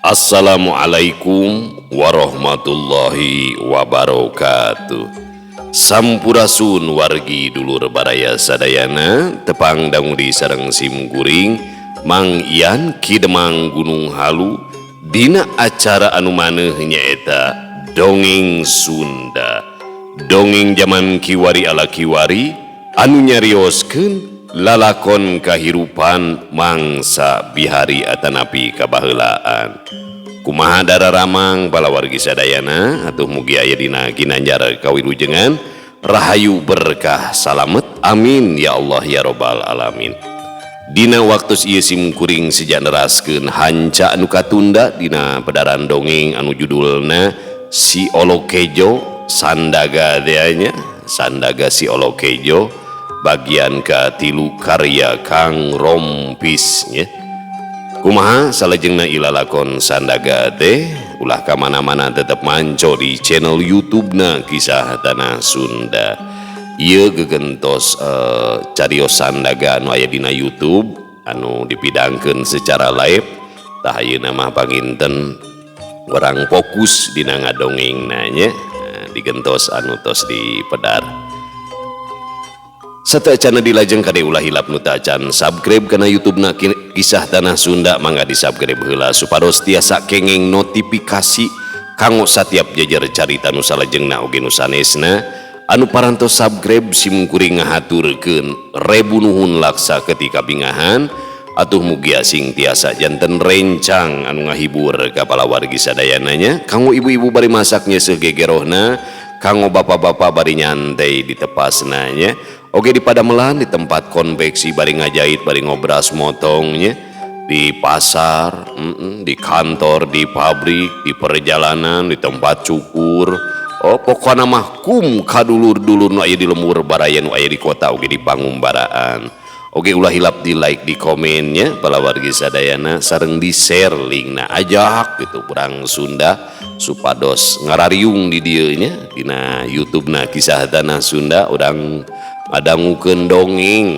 Assalamualaikum warahmatullahi wabarakatuh. Sampurasun wargi dulur baraya sadayana, tepang dangu di sareng sim kuring Mang Ian Ki Demang Gunung Halu dina acara anu maneuh nyaeta Dongeng Sunda. Dongeng jaman kiwari ala kiwari anu nyarioskeun lalakon kahirupan mangsa bihari atanapi kabaheulaan. Kumaha dararamang palawargi sadayana, atuh mugi aya dina ginanjar kawilujengan, rahayu berkah salamet, amin ya Allah ya robbal alamin. Dina waktu ieu sim kuring seja neraskeun hanca anu katunda dina pedaran dongeng anu judulna Si Olokejo Sandaga teh nya, Sandaga Si Olokejo bagian katilu karya Kang Rompis nya. Kumaha salajengna ilalakon Sandaga teh, ulah ka mana-mana tetep manco di channel YouTube-na Kisah Tanah Sunda. Ieu gegentos carios Sandaga anu aya dina YouTube anu dipidangkeun secara live. Tah ayeuna mah panginten urang fokus dina ngadongengna nya, digentos anu tos dipedar. Sateuacanna dilajeng kade ulah hilap nu teu acan subscribe kana YouTube-na Kisah Tanah Sunda, mangga di-subscribe heula supados tiasa kenging notifikasi kanggo satiap jejer carita nu salajengna oge nu sanesna. Anu parantos subscribe sim kuring ngahaturkeun rebu nuhun laksa ketika bingahan. Atuh mugi asing tiasa janten rencang anu ngahibur ka palawargi sadayana nya, kanggo ibu-ibu bari masak nyeuseuh gegerohna, kanggo bapak-bapak bari nyantai di tepasna nya, oge di padamelan di tempat konveksi bari ngajahit bari ngobras motongnya, di pasar, di kantor, di pabrik, di perjalanan, di tempat cukur. Oh pokona mah kum kadulur-dulur nu aya di lembur baraya nu aya di kota oge di pangumbaraan. Oge ulah hilap di like, di komennya palawargi sadayana sareng di share linkna ajak gitu urang Sunda supados ngarariung di dieu nya dina YouTube-na Kisah Tanah Sunda urang ngadangukeun dongeng.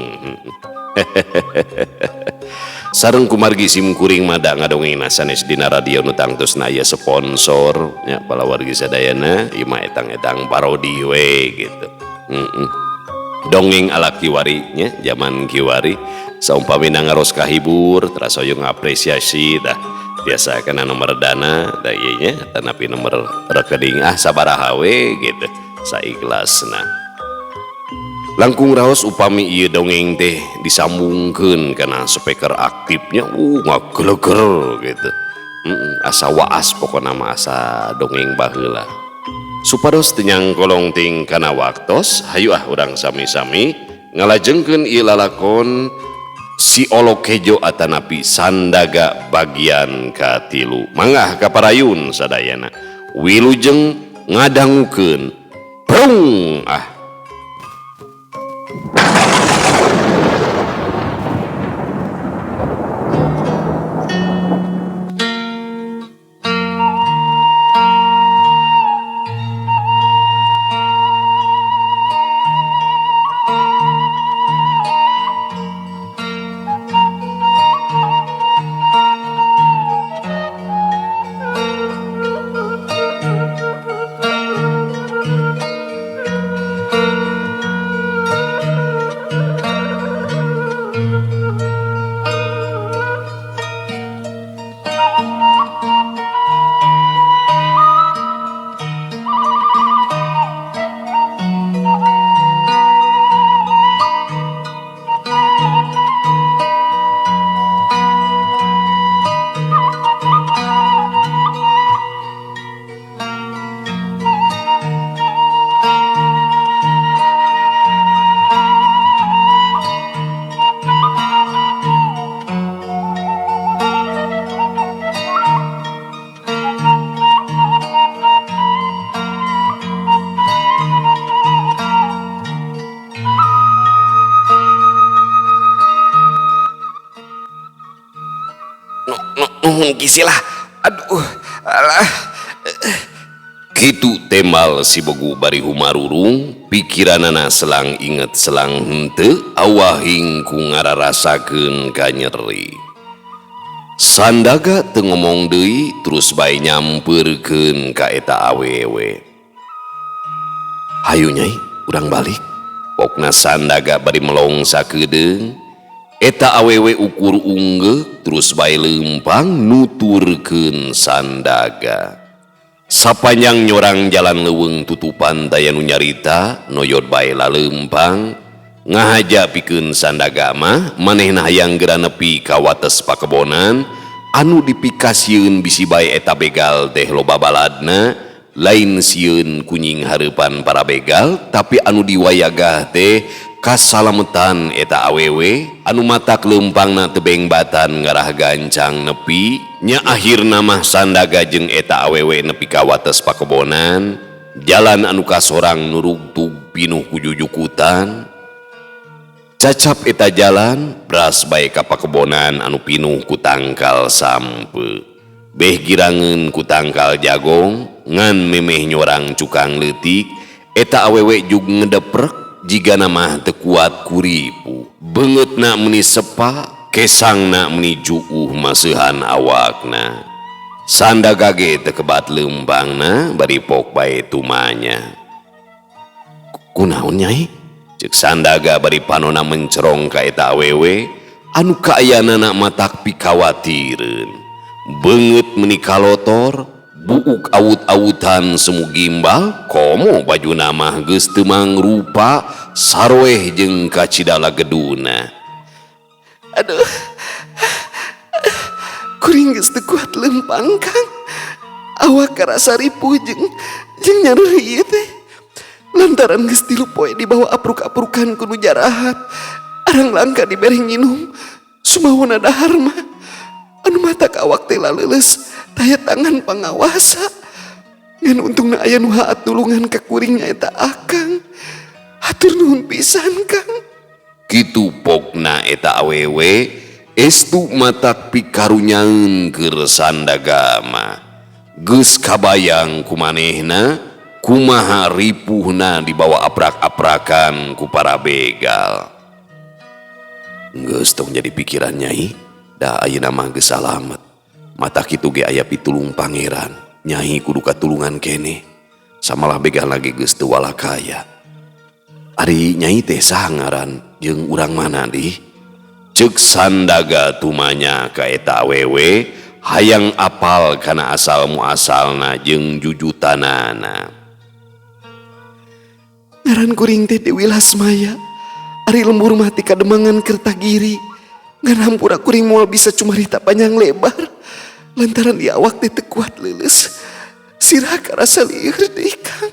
Sareng kumargi sim kuring mada ngadongengna sanes dina radio nu tangtosna aya sponsor nya palawargi sadayana, ieu mah etang-etang parodi we gitu. Dongeng ala kiwari nya, zaman kiwari saumpamina ngaros kahibur teras hoyong ngapresiasi tah biasa kana nomor dana da ieu nya tanapi nomor rekening ah sabaraha we gitu saikhlasna. Langkung raos upami ieu dongeng teh disambungkeun kana speaker aktifnya, ngageleger gitu. Asa waas pokona mah asa dongeng baheula. Supados teu nyangkolong ting kana waktos, hayu ah urang sami-sami ngalajengkeun ieu lalakon Si Olokejo atanapi Sandaga bagian katilu. Mangga kaparayun sadayana. Wilujeng ngadangukeun. Prung ah. Nuhun kisilah. Aduh, alah. Kitu temal si Begu bari humarurung, pikiranana selang inget selang henteu, awahing ku ngararasakeun kanyeri. Sandaga teu ngomong deui terus bae nyampeurkeun ka eta awewe. Hayu Nyai, urang balik. Pokna Sandaga bari melong sakedeung. Eta awewe ukur unggeuk terus bae leumpang nuturkeun Sandaga. Sapanjang nyorang jalan leuweung tutupan taya nu nyarita noyod bae laleumpang. Ngahaja pikeun Sandaga mah manehna hayang geura nepi ka wates pakebonan anu dipikasieun bisi bae eta begal teh loba baladna lain sieun kunying hareupan para begal tapi anu diwayagah teh kasalametan eta awewe anu matak leumpangna tebeng batan ngarah gancang nepi nya akhirna mah Sandaga jeung eta awewe nepi ka wates pakebonan jalan anu kasorang nurugtug pinuh ku jujukutan. Cacap eta jalan bras bae ka pakebonan anu pinuh ku tangkal sampe. Beh girangeun ku tangkal jagong ngan memeh nyorang cukang leutik eta awewe jug ngedeprek jigana mah teu kuat kuripu. Beungeutna meuni sepa, kesangna meuni juuh maseuhan awakna. Sandaga ge teu kebat leumpangna bari pok bae tumanya. Kunaon Nyai? Cek Sandaga bari panona mencerong ka eta awewe anu kaayanana matak pikawatireun. Beungeut meuni kalotor, buuk awut-awutan semu gimbal, komo bajuna mah geus teu mangrupa saroeh jeung kacida lageduna. Aduh, kuring geus teu kuat leumpang Kang. Awak karasa ripuh jeung nyareri ieu teh. Lantaran geus 3 poe dibawa apruk-aprukan ku nu jarahat. Arang langka dibere nginum, sumawona dahar mah. Anu matak awak teh laleuleus taya tangan pangawasa. Ngan untungna aya nu haat nulungan ka kuring nyaeta Akang. Hatur nuhun pisan Kang. Kitu pokna eta awewe estu matak pikarunyaeun keur Sandaga mah. Geus kabayang kumanehna kumaha ripuhna dibawa aprak-aprakan ku para begal. Geus tong jadi pikiran Nyai, da ayeuna mah geus salamet. Mata kitu ge aya pitulung pangeran, Nyai kudu katulungan keneh. Samalah begal lagi geus teu walakaya. Ari Nyai teh saha ngaran jeung urang mana dih? Ceuk Sandaga tumanya ka eta awewe hayang apal kana asal muasalna jeung jujutanana. Ngaran kuring teh Dewi Lasmaya. Ari lembur mah ti Kademangan Kertagiri. Ngan hampura kuring moal bisa cumarita panjang lebar. Lantaran di awak teh teu kuat leuleus. Sirah karasa lieur deui Kang.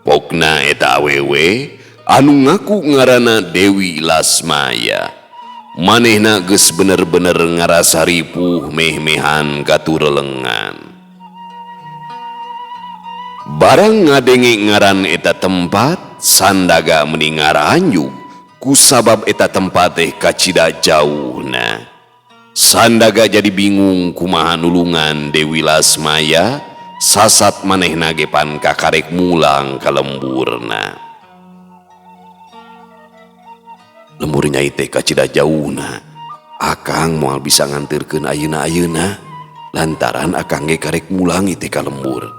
Pokna eta awewe anu ngaku ngaranna Dewi Lasmaya. Manehna geus bener-bener ngarasa ripuh meh-mehan katurelengan. Barang ngadenge ngaran eta tempat, Sandaga meuni ngaranjug kusabab eta tempat teh kacida jauhna. Sandaga jadi bingung kumaha nulungan Dewi Lasmaya, sasat manehna ge pan kakarek mulang ka lemburna. Lembur Nyai teh kacida jauhna. Akang moal bisa nganterkeun ayeuna-ayeuna lantaran akang ge karek mulang teh ka lembur.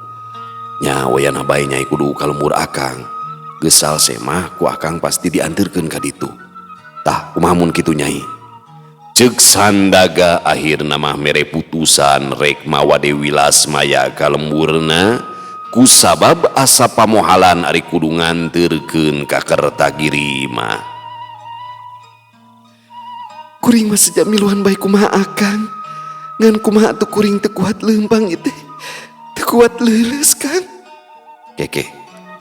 Nya wayana bae Nyai kudu ka lembur akang. Gesal semah ku akang pasti dianterkeun ka ditu. Tah kumaha mun kitu Nyai? Ceuk Sandaga akhirna mah mere putusan rek mawa Dewi Lasmaya ka lemburna kusabab asa pamohalan ari kudu nganterkeun ka Kertagiri mah. Kuring mah sejak miluan bae kumaha Akang. Ngan kumaha atuh kuring teu kuat leumpang ieu teh. Teu kuat leuleus Kang. Keke,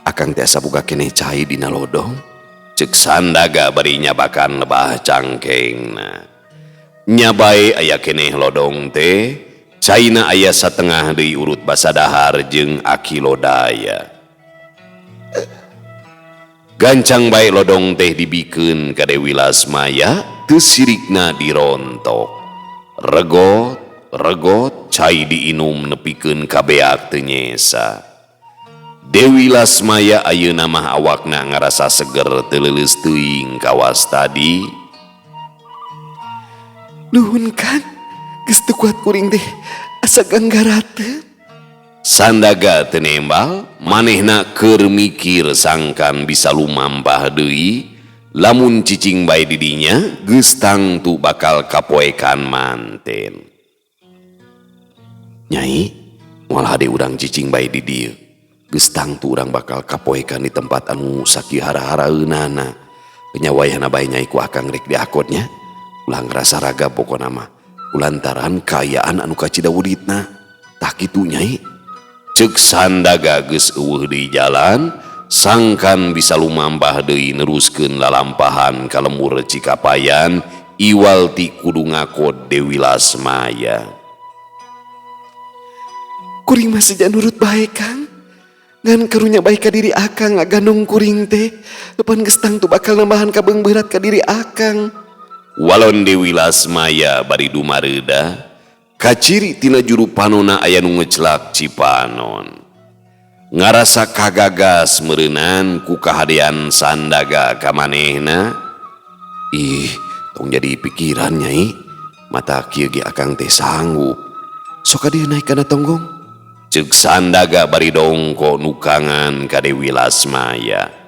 Akang teh asa boga keneh cai dina lodong. Ceuk Sandaga bari nyabakan lebah cangkengna. Nya bae aya keneh lodong teh, caina aya satengah deui urut basadahar jeung aki lodaya. Gancang bae lodong teh dibikeun ka Dewi Lasmaya, teu sirikna dirontok. Regot, regot cai diinum nepikeun ka beak teu nyesa. Dewi Lasmaya ayeuna mah awakna ngarasa seger teu leuleus teuing kawas tadi. Nuhun Kang, Geus teu kuat kuring teh asa ganggarateun. Sandaga teu nembal, manehna keur mikir sangkan bisa lumampah deui, lamun cicing bae di dinya geus tangtu bakal kapoekan manten. Nyai, moal hade urang cicing bae di dieu. Geus tangtu urang bakal kapoekan di tempat anu sakieu hara-haraeunana. Nya wayahna bae nyai ku akang rek diakotnya. Ulah ngrasa raga pokona mah. Kulantaran kaayaan anu kacida wuditna. Tah kitu nyai. Ceuk Sandaga geus eueuh di jalan, sangkan bisa lumampah deui neruskeun lalampahan ka lembur Cikapayan iwal ti kudu ngakod Dewi Lasmaya. Kuring mah seja nurut bae Kang. Ngan karunya bae ka diri akang ngagandong kuring teh. Depan geus tangtu bakal nambahan kabeungberat ka diri akang. Walon Dewi Lasmaya bari dumareuda, kaciri tina juru panona aya nu ngecelak cipanon. Ngarasa kagagas meureunan ku kahadean Sandaga ka manehna. Ih, tong jadi pikiran nyai. Mata kieu ge akang teh sanggup. Sok ka dieu naik kana tonggong. Ceuk Sandaga bari dongko nukangan ka Dewi Lasmaya.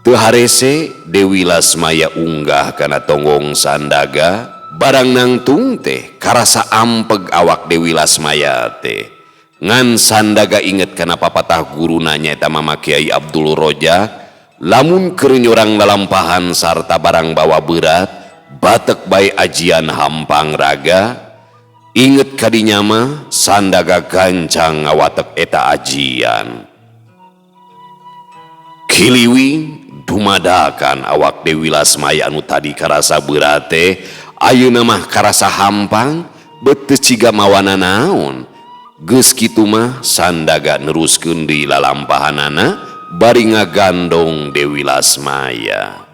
Teu harese Dewi Lasmaya unggah kana tonggong Sandaga, barang nangtung teh karasa ampeg awak Dewi Lasmaya teh. Ngan Sandaga inget kana papatah guruna nyaeta Mama Kiai Abdul Rojak, lamun keur nyorang lalampahan sarta barang bawa berat, batek bae ajian hampang raga. Inget kadinya mah Sandaga gancang ngawatek eta ajian. Kiliwing dumadakan awak Dewi Lasmaya anu tadi karasa berat teh, ayeuna mah karasa hampang, bet teu ciga mawana naon. Geus kitu mah Sandaga neruskeun deui lalampahanana bari ngagandong Dewi Lasmaya.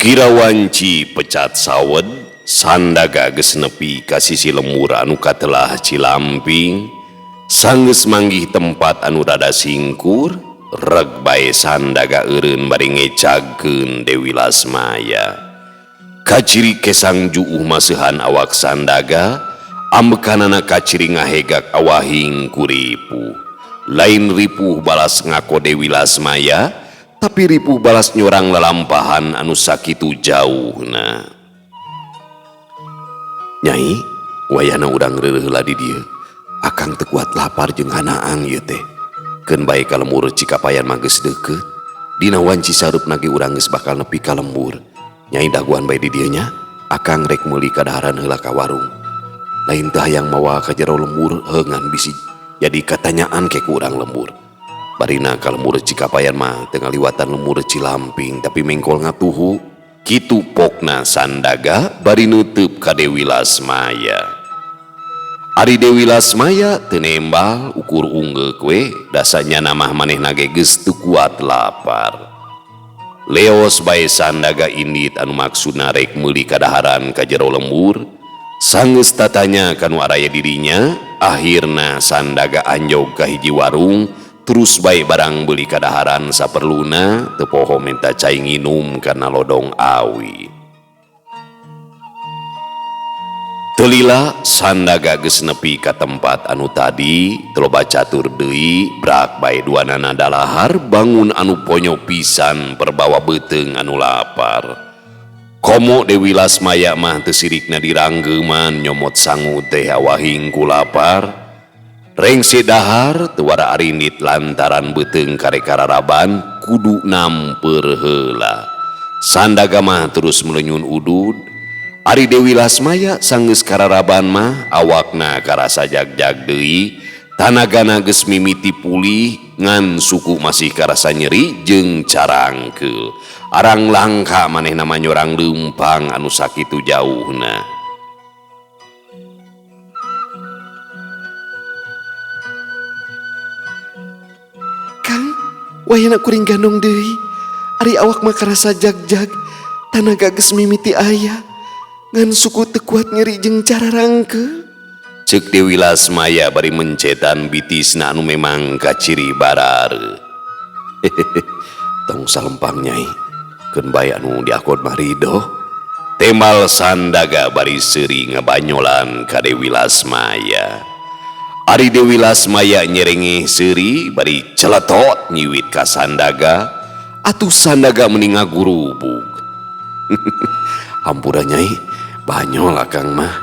Kira wanci pecat sawed, Sandaga geus nepi ka sisi lembur anu katelah Cilamping, sanggeus manggih tempat anu rada singkur, reg bae Sandaga eureun bari ngecagkeun Dewi Lasmaya. Kaciri kesang juuh maseuhan awak Sandaga, ambekanana kaciri ngahegak awahing ku ripuh. Lain ripuh balas ngako Dewi Lasmaya, tapi ripuh balas nyorang lalampahan anu sakitu jauhna. Nyai, wayahna urang reureuh heula di dieu. Akang teu kuat lapar jeung hanaang ieu teh. Keun bae ka lembur Cikapayan mah geus deukeut. Dina wanci sareupna ge urang geus bakal nepi ka lembur. Nyai daguan bae di dieu nya. Akang rek meuli kadaharan heula ka warung. Lain teh hayang mawa ka jero lembur heungan bisi jadi katanyaan ke ku urang lembur. Barina ka lembur Cikapayan mah teu ngaliwatan lembur Cilamping tapi mengkol ngatuhu. Kitu pokna Sandaga bari neuteub ka Dewi Lasmaya. Ari Dewi Lasmaya teu nembal ukur unggeuk we, dasanya namah manehna ge geus teu kuat lapar. Leos bae Sandaga indit anu maksudna rek meuli kadaharan ka jero lembur, sanggeus tatanya ka nu araya dirinya, akhirna Sandaga anjog ka hiji warung, terus bae barang beuli kadaharan saperluna, teu poho menta cai nginum kana lodong awi. Teu lila Sandaga geus nepi ka tempat anu tadi, teu loba catur deui, brak bae duanana dalahar bangun anu ponyo pisan perbawa beuteung anu lapar. Komo Dewi Lasmaya mah teu sirikna diranggeuman nyomot sangu teh awahing ku lapar. Rengse dahar teu wara arindit lantaran beuteung karek kararaban Kudu nampeur heula. Sandaga mah terus melenyun udud. Ari Dewi Lasmaya sanggeus kararaban mah awakna karasa jagjag deui, tanagana geus mimiti pulih ngan suku masih karasa nyeri jeung carangkeul. Arang langka manehna mah nyorang leumpang anu sakitu jauhna. Kang, wayahna kuring gandong deui. Ari awak mah karasa jagjag, tanaga geus mimiti aya. Ngan suku teu kuat nyeri jeung cararangkeul. Ceuk Dewi Lasmaya bari mencetan bitisna anu memang kaciri barare. Tong salempang nyai, keun bae anu diakod mah ridho. Tembal Sandaga bari seuri ngabanyolan ka Dewi Lasmaya. Ari Dewi Lasmaya nyerengeh seuri bari celetot nyiwit ka Sandaga. Atuh Sandaga meni ngagurubug. Hampura nyai, banyol akang mah.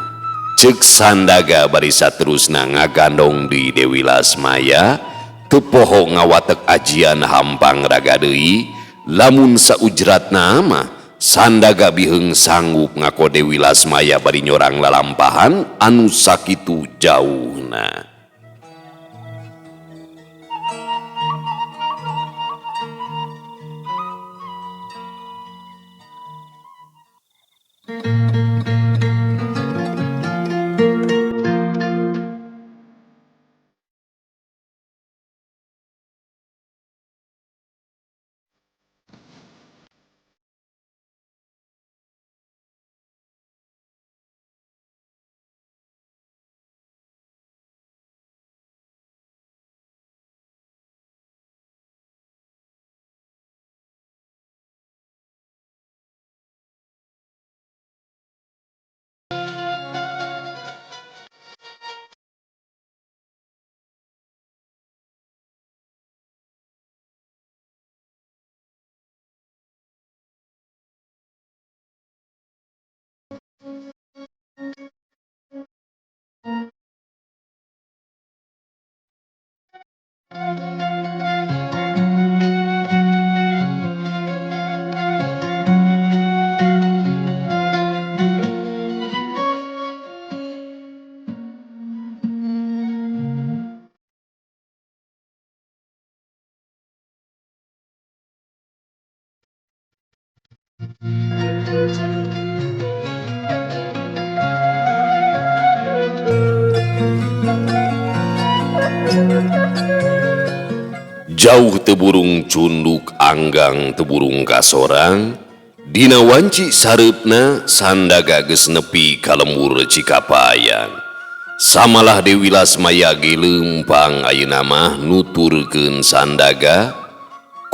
Ceuk Sandaga bari saterusna ngagandong di Dewi Lasmaya, teu poho ngawatek ajian hampang raga deui, lamun saujratna mah Sandaga biheung sanggup ngako Dewi Lasmaya bari nyorang lalampahan anu sakitu jauhna. Jauh teburung cunduk anggang teburung kasorang, dina wanci sareupna Sandaga geus nepi ka lembur Cikapayan. Samalah Dewi Lasmaya ge leumpang ayeuna mah nuturkeun Sandaga.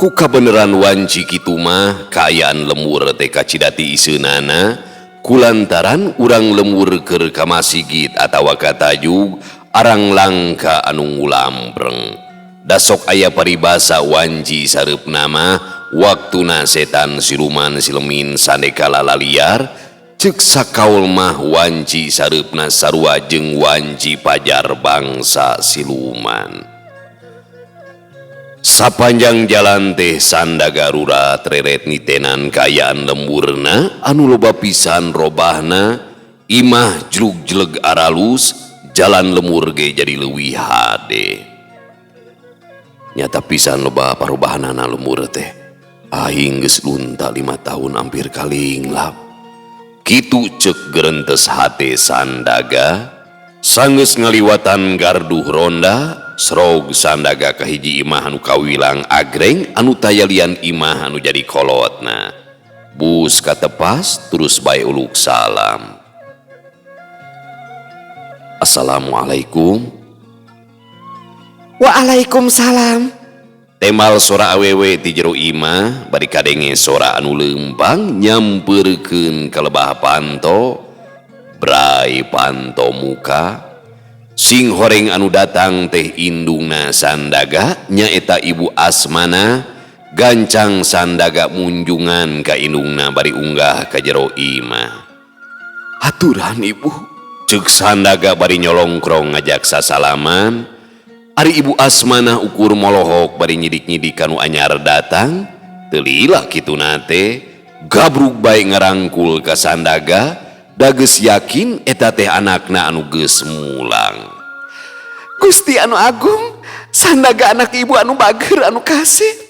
Ku kabeneran wanci kitu mah kaayaan lembur teh kacidati iseunana, kulantaran urang lembur keur ka masigit atawa ka tajug arang langka anu ngulampreng. Dasok aya paribasa wanci sareupna mah waktuna setan siluman silemin sandekala laliar, ceuk sakaul mah wanci sareupna sarua jeung wanci pajar bangsa siluman. Sapanjang jalan teh Sandaga rurat reret nitenan kaayaan lemburna anu loba pisan robahna, imah jlug-jleg aralus, jalan lemur ge jadi leuwih hade. Nyata pisan loba parubahanana lemur teh. Aing geus lunta 5 tahun hampir kalinglap. Kitu ceuk gerentes hate Sandaga. Sanggeus ngaliwatan garduh ronda, srog Sandaga ka hiji imah anu kawilang agreng anu tayalian imah anu jadi kolotna. Bus katepas terus bae uluk salam. Assalamualaikum. Waalaikumsalam. Temal sora awewe ti jero imah bari kadenge sora anu leumpang nyampeurkeun ka lebah panto, brai panto muka. Sing horeng anu datang teh indungna Sandaga nyaeta Ibu Asmana. Gancang Sandaga munjungan ka indungna bari unggah ka jero imah. Aturan ibu, ceuk Sandaga bari nyolongkrong ngajak sasalaman. Ari Ibu Asmanah ukur molohok bari nyidik-nyidik kanu anyar datang, teu lila kituna teh gabrug bae ngarangkul ka Sandaga, da geus yakin eta teh anakna anu geus mulang. Gusti anu agung, Sandaga anak ibu anu bager anu kasih.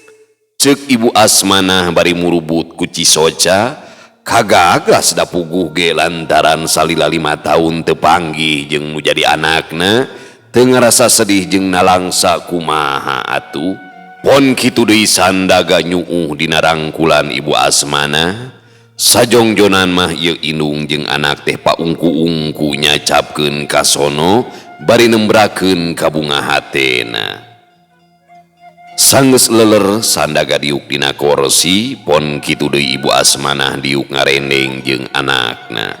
Ceuk Ibu Asmanah bari murubut ku cisoca, kagagas da puguh ge lantaran salila 5 tahun teu panggih jeung nu jadi anakna, teu ngarasa sedih jeung nalangsa kumaha atuh. Pon kitu deui Sandaga nyuuh dina rangkulan Ibu Asmanah. Sajongjonan mah ieu indung jeung anak teh paungku-ungku nyacapkeun ka sono bari nembrakeun ka bunga hatena. Sanggeus leler Sandaga diuk dina korsi, pon kitu deui Ibu Asmanah diuk ngarendeng jeung anakna.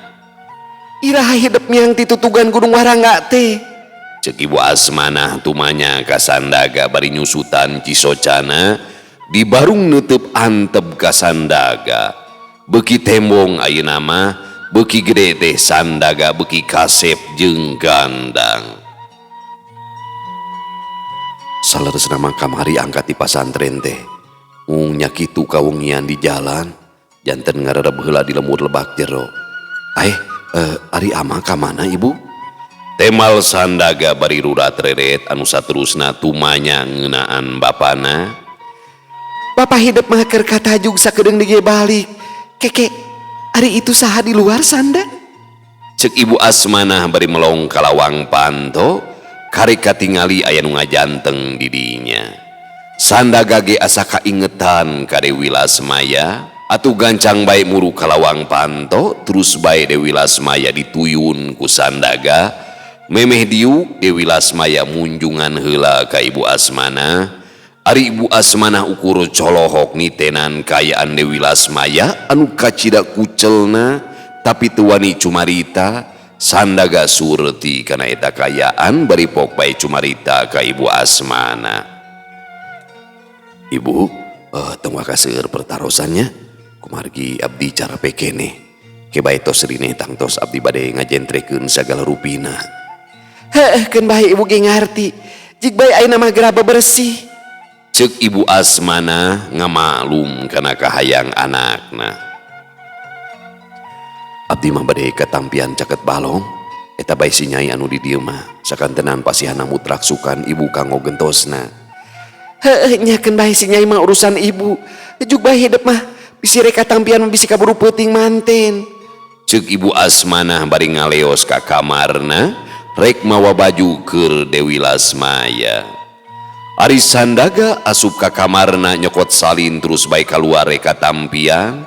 Iraha hidep miang titutugan Gunung Warangga teh? Ceuk Ibu Asmanah tumanya ka Sandaga bari nyusutan cisocana di barung neuteub antep ka Sandaga. Beuki tembong ayeuna mah, beuki gede teh Sandaga beuki kasep jeung gandang. Saleresna mah kamari angkat di pasantren teh. Mung nya kitu kawengian di jalan, janten ngarereb heula di lembur lebak jero. Aeh, ari ama ka mana ibu? Temal Sandaga bari rurat reret anu saterusna tumanya ngeunaan bapana. Bapa hidep mah keur katajug sakedeung deui balik. Keke, ari itu saha di luar Sanda? Ceuk Ibu Asmanah bari melong ka lawang panto, karek katingali aya nu ngajanteng di dinya. Sandaga ge asa kaingetan ka Dewi Lasmaya, atuh gancang bae muru ka lawang panto, terus bae Dewi Lasmaya dituyun ku Sandaga. Memeh diuk Dewi Lasmaya munjungan heula ka Ibu Asmanah. Ari Ibu Asmanah ukur colohok nitenan kaayaan Dewi Lasmaya anu kacida kucelna tapi teu wani cumarita. Sandaga surti kana eta kaayaan bari pok bae cumarita ka Ibu Asmanah. Ibu, tong waka seueur pertarosannya, kumargi abdi carape keneh. Ke bae tos rineh tangtos abdi bade ngajentrekeun sagala rupina. Heuh, keun bae ibu ge ngarti. Jig bae ayeuna mah geura bebersih. Ceuk Ibu Asmanah ngamaklum kana kahayang anakna. Abdi mah bade katampian caket balong, eta bae si nyai anu di dieu mah sakantenan pasihana mutrak sukan ibu kanggo gentosna. Heuh, nya keun bae si nyai mah urusan ibu. Jug bae hidep mah bisi rek katampian mah bisi kaburu peuting manten. Ceuk Ibu Asmanah bari ngaleos ka kamarna rek mawa baju keur Dewi Lasmaya. Ari Sandaga asup ka kamarna nyokot salin terus bae kaluar rek katampian.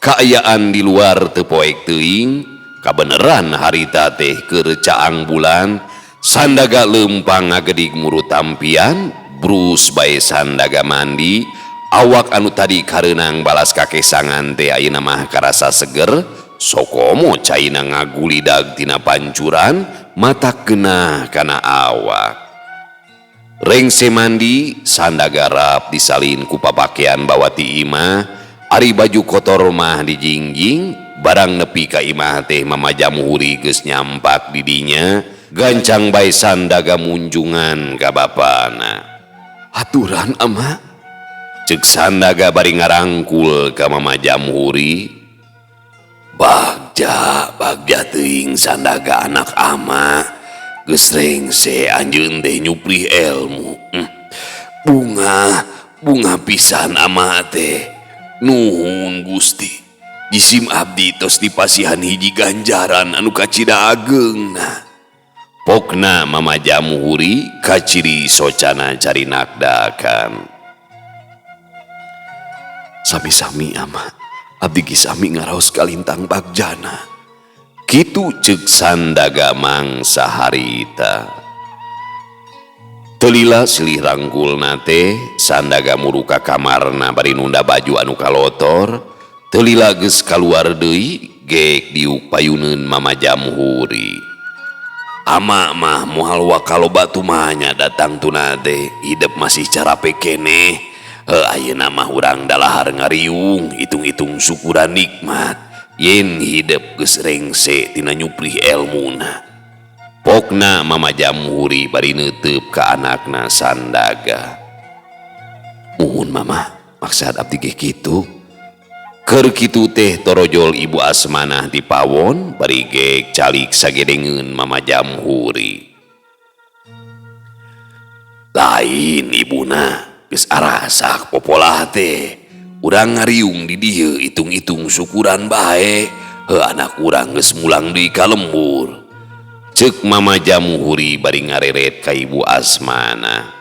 Kaayaan di luar teu poek teuing, kabeneran harita teh keur caang bulan. Sandaga leumpang ngagedig muru tampian, brus bae Sandaga mandi. Awak anu tadi kareunang balas kakesangan teh ayeuna mah karasa seger. Sokomo caina ngagulidag tina pancuran, mata kena kana awak. Rengse mandi, Sandaga rap disalin ku papakean bawa ti imah. Ari baju kotor mah dijingjing, barang nepi ka imah teh Mama Jamhuri geus nyampak di dinya. Gancang bae Sandaga munjungan ka bapana. Aturan ama? Ceuk Sandaga bari ngarangkul ka Mama Jamhuri. Bagja, bagja teuing Sandaga anak ama. Geus rengse anjeun teh nyuplih ilmu. Bunga, bunga pisan ama teh. Nuhun Gusti. Jisim abdi tos dipasihan hiji ganjaran anu kacida ageungna. Pokna Mama Jamhuri kaciri socana cari nakdakan. Sami-sami ama, abdi ge sami ngaraos kalintang bagjana. Kitu ceuk Sandaga mangsa harita. Telila silih rangkulna teh Sandaga muru ka kamarna bari nunda baju anu kalotor. Telila geus kaluar deui geek diuk payuneun Mama Jamhuri. Ama mah moal wakaloba tumanya datang tuna teh hidep masih carape keneh. Heuh, ayeuna mah urang dalahar ngariung hitung-hitung syukuran nikmat. Yen hidep geus rengse tina nyuplih elmuna. Pokna Mama Jamhuri bari neuteup ka anakna Sandaga. Muhun Mama, maksad abdi ge kitu. Keur kitu teh torojol Ibu Asmanah di pawon bari gek calik sagedengeun Mama Jamhuri. Lain ibuna geus arasak popolah teh. Urang ngariung di dieu itung-itung syukuran bae. Heuh anak urang geus mulang deui ka lembur. Ceuk Mama Jamhuri bari ngareret ka Ibu Asmana.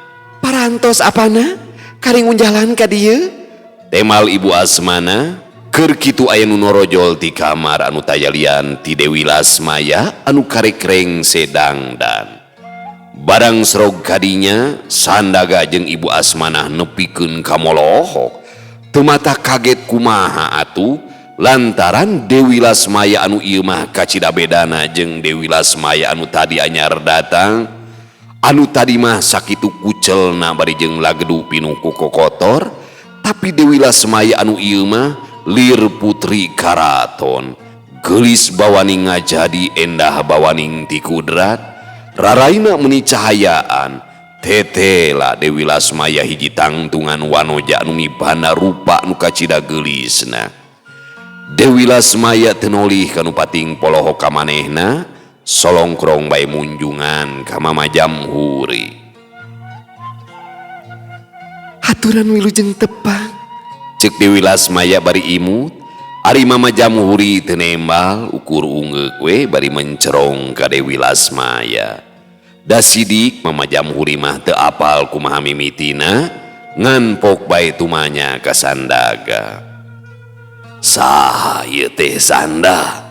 Parantos apana? Karingun jalan ka dieu? Temal Ibu Asmana, keur kitu aya nu norojol ti kamar anu tayalian ti Dewi Lasmaya anu karek rengse dangdan. Barang serog kadinya, Sandaga jeung Ibu Asmanah nepikeun ka molohok. Teu mata kaget kumaha atuh lantaran Dewi Lasmaya anu ieu mah kacida bedana jeung Dewi Lasmaya anu tadi anyar datang. Anu tadi mah sakitu kucelna bari jeung lagedu pinuh ku kokotor, tapi Dewi Lasmaya anu ieu mah lir putri karaton, geulis bawaning ngajadi endah bawaning ti kudrat, raraina meuni cahayaan. Tetela Dewi Lasmaya hiji tangtungan wanoja anu mibanda rupa nu kacida geulisna. Dewi Lasmaya teu nolih kanu pating polohok ka manehna, solongkrong bae munjungan ka Mama Jamhuri. Haturan wilujeng tepang. Ceuk Dewi Lasmaya bari imut, ari Mama Jamhuri teu nembal ukur ungeuk we bari mencerong ka Dewi Lasmaya. Da sidik Mama Jamhuri mah teu apal kumaha mimitina, ngan pok bae tumanya ka Sandaga. Saha ieu teh Sanda?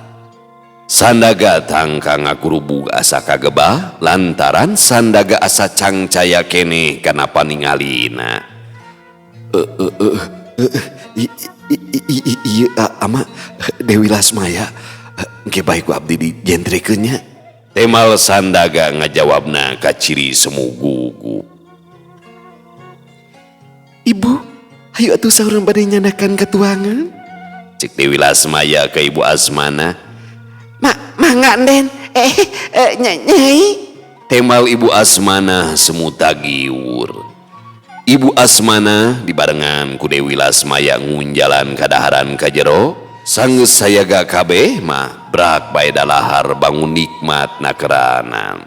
Sandaga tangka ngakurubug asa kagebah lantaran Sandaga asa cangcaya keneh kana paningalina. Ieu ama Dewi Lasmaya engke bae ku abdi dijentrekeun nya. Temal Sandaga ngajawabna kaciri semu gugup. Ibu, hayu atuh saurang bade nyandakan katuangan. Cek Dewi Lasmaya ke Ibu Asmana. Mangga den. Nyai. Temal Ibu Asmana semu tagiwur. Ibu Asmana dibarengan ku Dewi Lasmaya ngunjalan kadaharan ka jero. Sanggeus sayaga kabeh mah brak bae dalahar bangun nikmat nakeranan.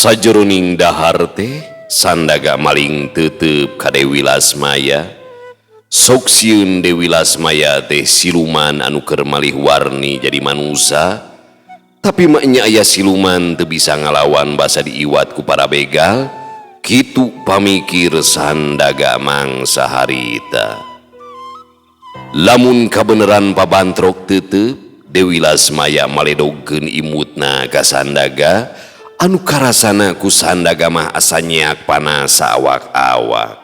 Sajeroning dahar teh Sandaga maling tetep ka Dewi Lasmaya. Sok sieun Dewi Lasmaya teh siluman anu keur malih warni jadi manusa. Tapi maknya aya siluman teu bisa ngalawan basa diiwat ku para begal. Kitu pamikir Sandaga mangsa harita. Lamun kabeneran pabantrok tetep, Dewi Lasmaya maledogkeun imutna ka Sandaga. Anu karasana ku Sandaga mah asa nyeak panas saawak-awak.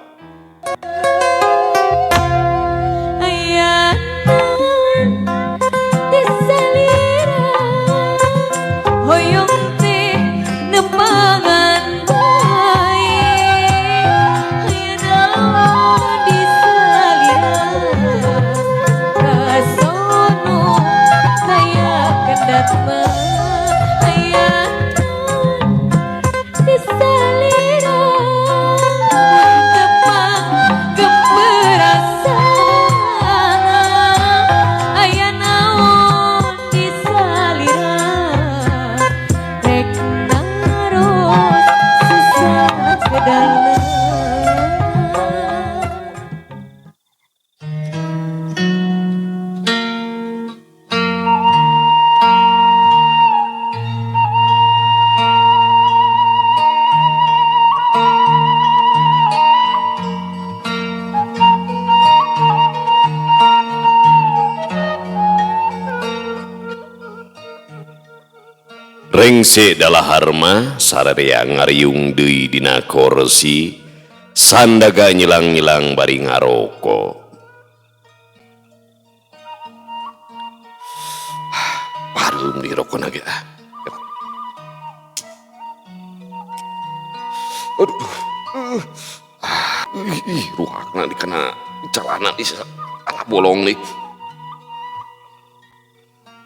Rengse dalahar mah sararea ngariung deui dina korsi, Sandaga nyilang-nyilang bari ngaroko. Pareum di rokona ge ah. Aduh. Ih, ruhakna dikena celana di ala bolong nih.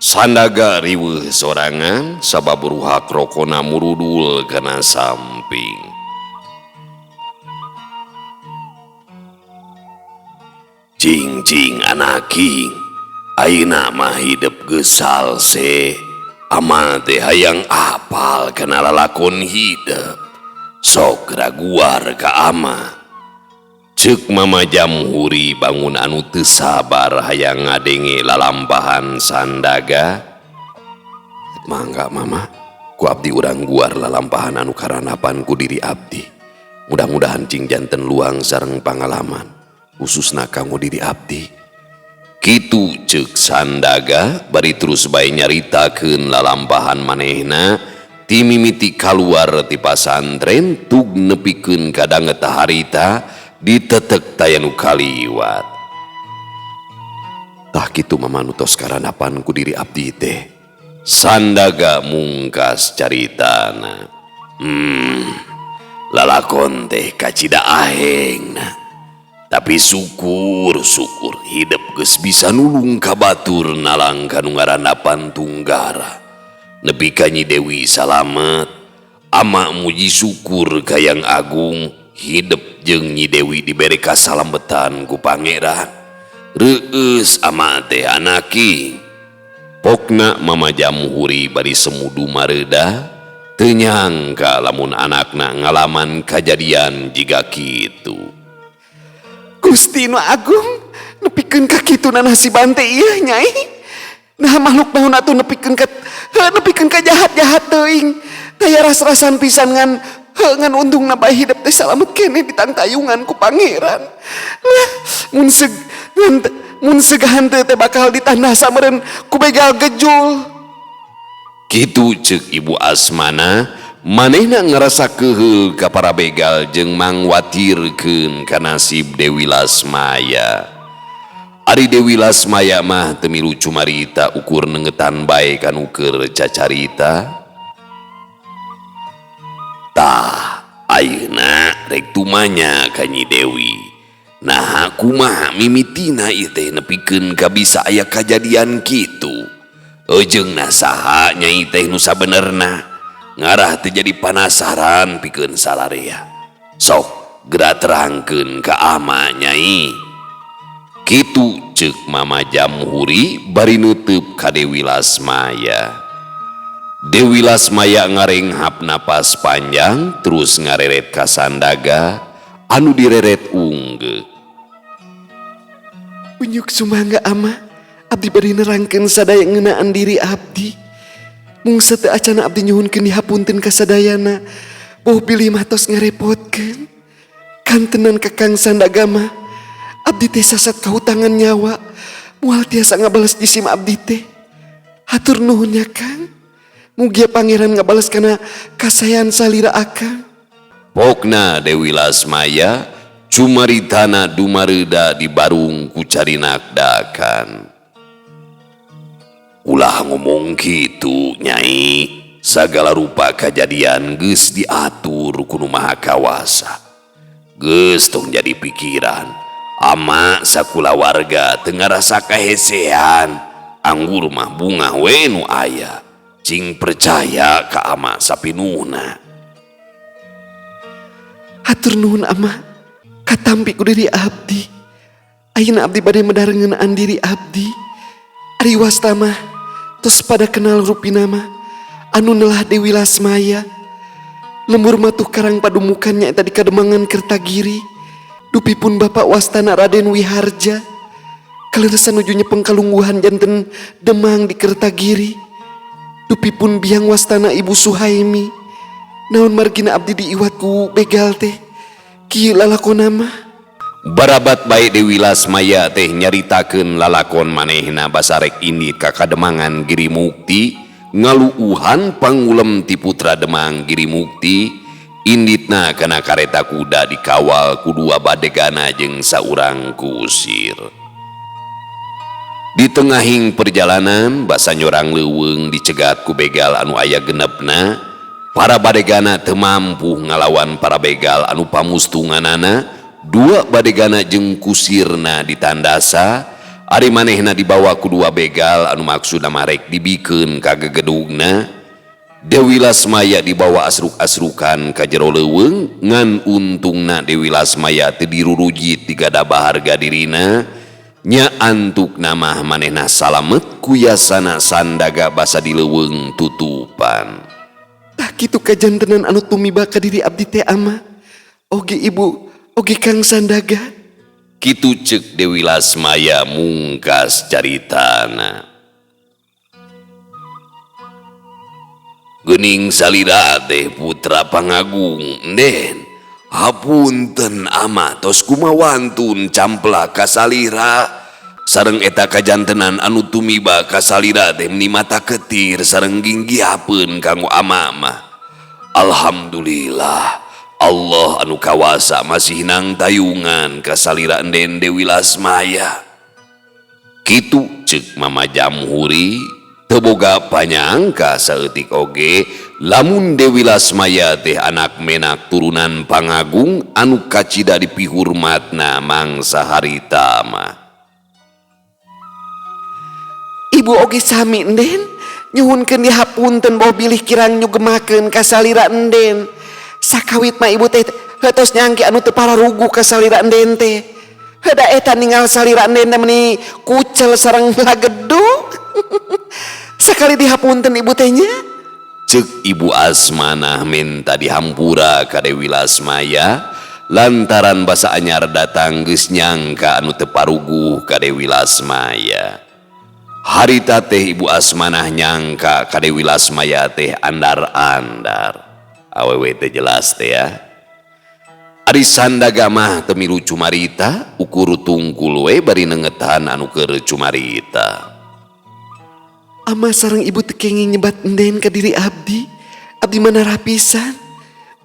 Sandaga riweuh sorangan sabab ruhak rokona murudul kana samping. Cing-cing anaking, ayeuna mah hidep geus salse. Ama teh hayang apal kana lalakon hidep. Sok raguar ka ama. Ceuk Mama Jamhuri bangun anu teu sabar hayang ngadenge lalampahan Sandaga. Mangga Mama, ku abdi urang guar lalampahan anu karanapan ku diri abdi. Mudah-mudahan cing janten luang sareng pangalaman, khususna kanggo diri abdi. Kitu ceuk Sandaga bari terus bae nyaritakeun lalampahan manehna ti mimiti kaluar ti pasantren tug nepikeun ka danget harita ditetek taya nu kaliwat. Tah kitu Mama nu tos karanapan ku diri abdi teh. Sandaga mungkas caritana. Lalakon teh kacida ahengna. Tapi syukur-syukur hidep geus bisa nulung ka batur nalang kanu ngarandapan tunggara. Nepi ka Nyi Dewi salamet, ama muji syukur ka Yang Agung hidep jeung Nyi Dewi dibere kasalametan ku pangeran. Reueus ama teh anaki. Pokna Mama Jamhuri bari semudu mareudah, teu nyangka lamun anakna ngalaman kajadian jiga kitu. Gusti nu Agung nepikeun ka kitu nasiban teh ieu Nyai. Nah makhluk naon atuh nepikeun ka nepikeun ka jahat-jahat teuing. Taya ras-rasan pisan ngan ngan untungna bae hidep teh salamet keneh ditangtayungan ku pangeran. Lah mun seg ngan mun seg hanteu teh bakal ditanda sameureun ku begal gejul. Kitu ceuk Ibu Asmana, manehna ngarasa keheul ka para begal jeung mangwatirkeun ka nasib Dewi Lasmaya. Ari Dewi Lasmaya mah teu milu cumarita ukur nengetan bae kanu keur cacarita. Tah, ayeuna rek tumanya ka Nyi Dewi. Naha kumaha mimitina ieu teh nepikeun ka bisa aya kajadian kitu. Ejeung na saha nyai teh nu sabenerna ngarah teu jadi panasaran pikeun salarea. Sok geura terangkeun ka ama nyai. Kitu ceuk Mama Jamhuri bari neuteub ka Dewi Lasmaya. Dewi Lasmaya ngarenghap napas panjang terus ngareret ka Sandaga anu direret unggeu. Unyuk sumangga ama, abdi bari nerangkeun sadaya ngeunaan diri abdi. Mung sateu acana abdi nyuhunkeun dihapunten ka sadayana. Boh bilih mah tos ngarepotkeun. Kantenan Kakang Sandaga mah abdi teh sasat kahutangan nyawa. Moal tiasa ngabales jisim abdi teh. Hatur nuhun nya Kang. Mugia pangeran ngabales kana kasayan salira akang. Pokna Dewi Lasmaya cumaritana dumareuda di barung ku carinakdakan. Ulah ngomong kitu Nyai, sagala rupa kajadian geus diatur ku Nu Maha Kawasa. Geus tong jadi pikiran. Ama sakulawarga teu ngarasa kahesean, anggur mah bunga we nu aya. Cing percaya ka ama sapinuhna. Hatur nuhun ama, katampi ku diri abdi. Ayeuna abdi bade medar ngeunaan diri abdi. Ari wasta mah tos pada kenal rupina mah anu nelah Dewi Lasmaya. Lembur matuh karang padumukan nyaeta di Kademangan Kertagiri. Dupi pun bapak wastana Raden Wiharja. Kaleresan nuju nyepeng kalungguhan janten Demang di Kertagiri. Dupi pun biang wastana Ibu Suhaimi. Naon margina abdi diiwat ku begal teh. Kieu lalakon mah. Barabat bae Dewi Lasmaya teh nyaritakeun lalakon manehna basarek indit ka Kademangan Giri Mukti Ngaluuhan pangulem ti putra Demang Giri Mukti inditna kana kareta kuda dikawal ku dua badegana jeung saurang kusir. Di tengahing perjalanan basa nyorang leuweung dicegat ku begal anu aya genepna. Para badegana teu mampu ngalawan para begal anu pamustunganana. Dua badegana jeung kusirna ditandasa, ari manehna dibawa ku dua begal anu maksudna marek dibikeun ka gegedugna. Dewi Lasmaya dibawa asruk-asrukan ka jero leuweung, ngan untungna Dewi Lasmaya teu dirurujit digadabah harga dirina. Nya antukna mah manehna salamet ku yasana Sandaga basa di leuweung tutupan. Tah kitu kajantenan anu tumiba ka diri abdi teh ama. Oge ibu, oge Kang Sandaga. Kitu ceuk Dewi Lasmaya mungkas caritana. Geuning salira teh putra pangagung den. Hapunten ama tos kumawantun camplak ka salira. Sareng eta kajantenan anu tumiba ka salira teh meni mata ketir sareng ginggihapeun kanggo ama mah. Alhamdulillah Allah anu kawasa masih nang tayungan ka salira enden Dewi Lasmaya. Kitu ceuk Mama Jamhuri teu boga panyangka saeutik oge lamun Dewi Lasmaya teh anak menak turunan pangagung anu kacida dipihurmatna mangsa harita mah. Ibu oge sami enden nyuhunkeun dihapunten boh bilih kirang nyugemakeun ka salira enden. Sakawit mah ibu teh heutos nyangki anu teu pararuguh ka salira enden teh. Heuda eta ninggal salira enden teh meuni kucel sareng lagedug. Sakali dihapunten ibu teh nya. Ceuk Ibu Asmanah minta dihampura ka Dewi Lasmaya lantaran basa anyar datang geus nyangka anu teu paruguh ka Dewi Lasmaya. Harita teh Ibu Asmanah nyangka ka Dewi Lasmaya teh andar-andar. Awewe teh jelas teh ya. Ari Sandaga mah teu milu cumarita, ukur tungkul we bari nengetan anu keur cumarita. Ama sareng ibu teu kenging nyebat enden ka diri abdi. Abdi mana rapisan.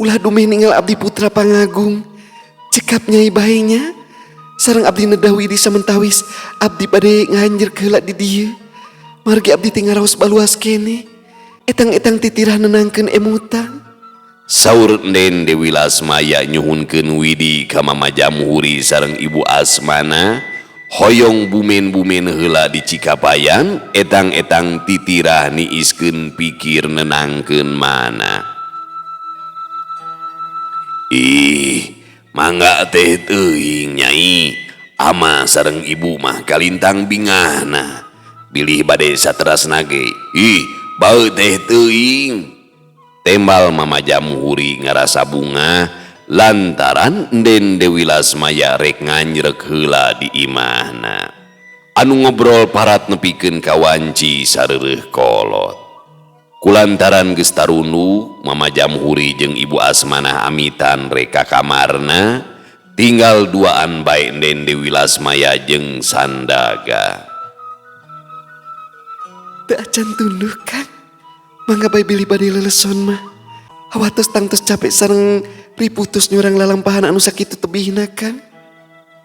Ulah dumeh ninggal abdi putra pangagung. Cekap nyai bae nya. Sareng abdi nedah widi samentawis abdi bade nganjer heula di dieu. Margi abdi teh ngaraos baluas kene. Etang-etang titirah nenangkeun emutan. Saur enden Dewi Lasmaya nyuhunkeun widi ka Mama Jamhuri sareng Ibu Asmana. Hoyong bumen-bumen heula di Cikapayan, etang-etang titirah niiskeun pikir nenangkeun mana. Ih, mangga teh teuing nyai, ama sareng ibu mah kalintang bingahna. Bilih bade saterasna ge. Ih, bau teh teuing. Tembal Mama Jamhuri ngarasa bunga lantaran enden Dewi Lasmaya rek nganjrek heula di imahna. Anu ngobrol parat nepikeun ka wanci sareureun kolot. Kulantaran geus tarunduh, Mama Jamhuri jeung Ibu Asmanah amitan rek ka kamarna, tinggal duaan bae enden Dewi Lasmaya jeung Sandaga. Teu acan tunduh Kang. Mangga bae bilih bade leleson mah. Hawatos tangtos capek sareng riputus nyurang lalampahan anu sakitu tebihna Kang.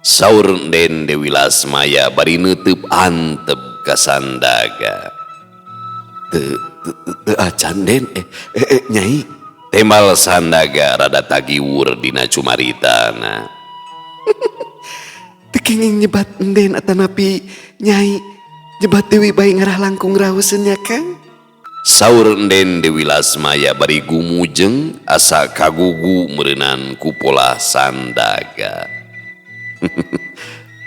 Saur enden Dewi Lasmaya bari neuteub antep ka Sandaga. Teu acan den, nyai. Tembal Sandaga rada tagiwur dina cumaritana. Teu kenging nyebat enden atanapi nyai nyebat Dewi bae ngarah langkung raoseun nya Kang. Saur enden Dewi Lasmaya bari gumujeng asa kagugu meureunan ku pola Sandaga.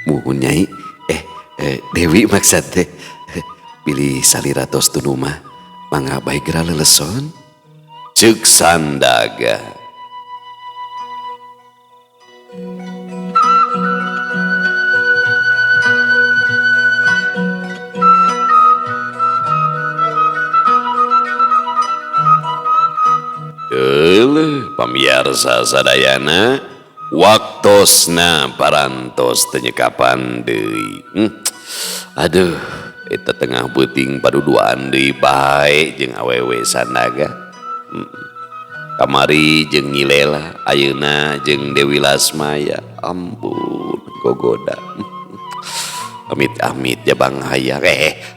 Muhun nyai, Dewi maksad teh. Bilih salira tos tunduh mah mangga bae geura leleson. Ceuk Sandaga. Euleuh pamiarsa sadayana waktosna parantos teu nyekapan deui. Aduh. Eta tengah beuting paduduaan deui bae jeung awewe sandaga. Kamari jeung Nyi Lela, ayeuna jeung Dewi Lasmaya. Ampun gogoda. Amit-amit jabang hayang.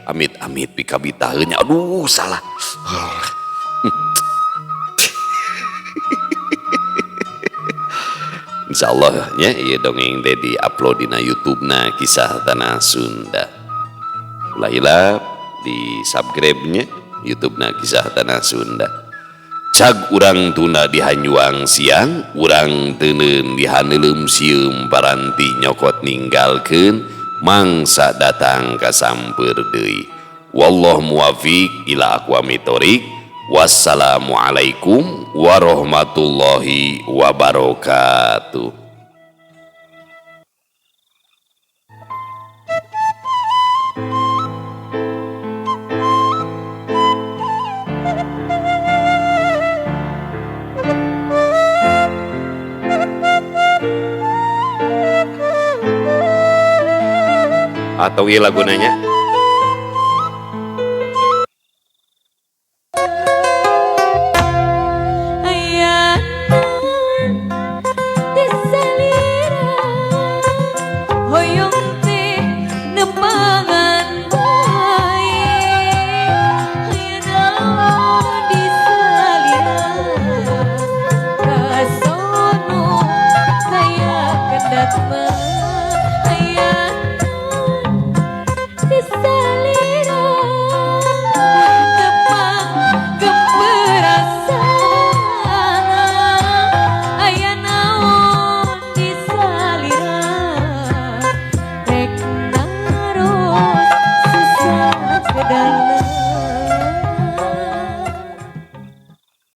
Amit-amit pikabitaheun. Aduh salah. Insyaallah nya ieu dongeng teh di-upload dina YouTube-na Kisah Tanah Sunda. Ulah hilap di subscribe-nya YouTube-na Kisah Tanah Sunda. Cag urang tunda di hanjuang siang, urang teuneun di haneuleum sieum paranti nyokot ninggalkeun mangsa datang ka sampeur deui. Wallahu muwafiq ila aqwamit thoriq. Wassalamualaikum warahmatullahi wabarakatuh. Atau ieu lagu nanya.